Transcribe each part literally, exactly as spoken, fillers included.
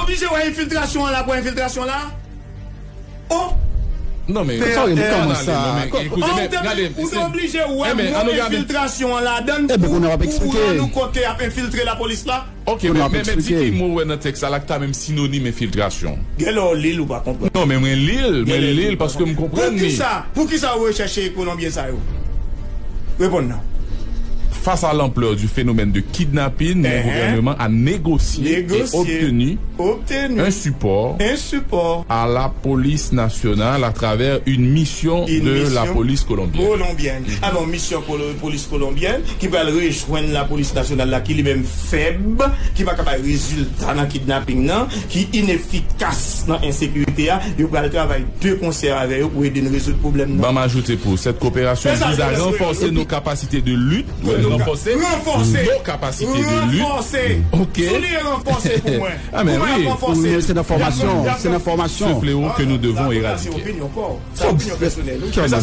oblije wè enfiltrasyon an la pou enfiltrasyon la? Oh! Non, men, Sa yo rele kòman sa? Ou te oblije wè gwo enfiltrasyon an ladan l pou rann ou kont ke y ap enfiltre lapolis la? Ok, men di ki mo w wè nan tèks la la ki ta menm sinonim enfiltrasyon? Gen lè w li l ou pa konprann. Non, men mwen li l, mwen li l paske m konprann li. Poukisa, poukisa ou rechèche Kolonbyen sa yo? Reponn nan. Face à l'ampleur du phénomène de kidnapping, mon gouvernement a négocié et obtenu un support à la police nationale à travers une mission de la police colombienne. Alò, misyon polis kolonbyèn ki pral rejwenn lapolis nasyonal la ki li menm fèb, ki pa ka bay rezilta nan kidnaping nan, ki inefikas nan ensekirite a, yo pral travay de konsè avè yo pou ede n rezoud pwoblèm nan. Ban m ajoute pou cette coopération vise à renforcer nos capacités de lutte, renforcer nos capacités de lutte. Ok. Sou li ranfòse pou mwen. Ah, mais oui. C'est l'information. C'est l'information. Ce fléau que nous devons éradiquer. Sa opinyon pèsonèl. Kiyès sa?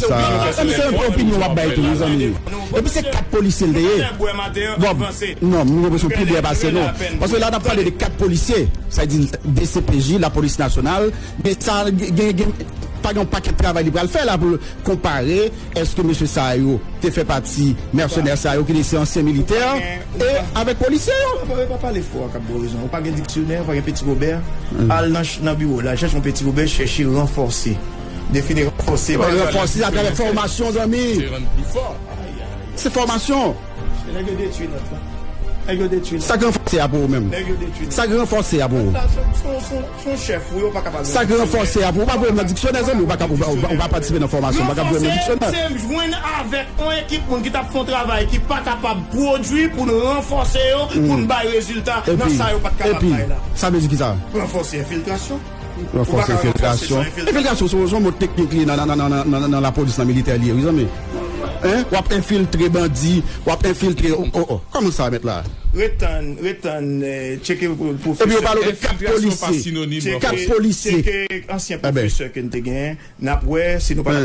Sa se yon opinyon w ap bay tou, mezanmi. Epi se kat polisye l te ye. Bon, non, m gen enpresyon pi byen pase nou. Paske la n ap pale de kat polisye. Sa di D C P J, Lapolis Nasyonal. Men sa gen, gen, pa gen yon pakèt travay li pral fè la pou l konpare èske mesye sa yo te fè pati mèsenè sa yo ki se ansyen militè e avèk polisye yo. Ou pa pale fò ak ap bo rezon. Ou pa gen diksyonè, ou pa gen Petit Robert. Al nan, nan biwo la, chèche yon Petit Robert, chèche ranfòse. Defini ranfòse. Ranfòse atravè fòmasyon, zanmi. Se fòmasyon. Nèg yo detwi nèt la. Nèg yo detwi nèt. Sa k ranfòse a pou ou menm? Nèg yo detwi nèt. Sa k ranfòse a pou ou? Sa k ranfòse a pou ou? Ou pa voye m nan diksyonè, zanmi. Ou pa ka, ou pa, ou pa patisipe nan fòmasyon. Ou pa ka voye m nan diksyonè. Se jwenn avèk yon ekip moun ki t ap fè yon travay ki pa kapab pwodui pou n ranfòse yo, pou n bay rezilta nan sa yo pa t kapab bay la. Sa vle di ki sa? Ranfòse enfiltrasyon. Ranfòse enfiltrasyon. Enfiltrasyon se yon mo teknik li nan, nan, nan, nan, nan, nan lapolis, nan militè li ye, wi, zanmi. Hein? W ap enfiltre bandi, w ap enfiltre. Oh, oh, oh. Kòman sa mèt la? Ret tann, ret tann, eh, tcheke pou, pou Epi yo pale de kat polisye. Kat polisye. Tcheke ansyen pwofesè ke n te genyen. N ap wè si nou pa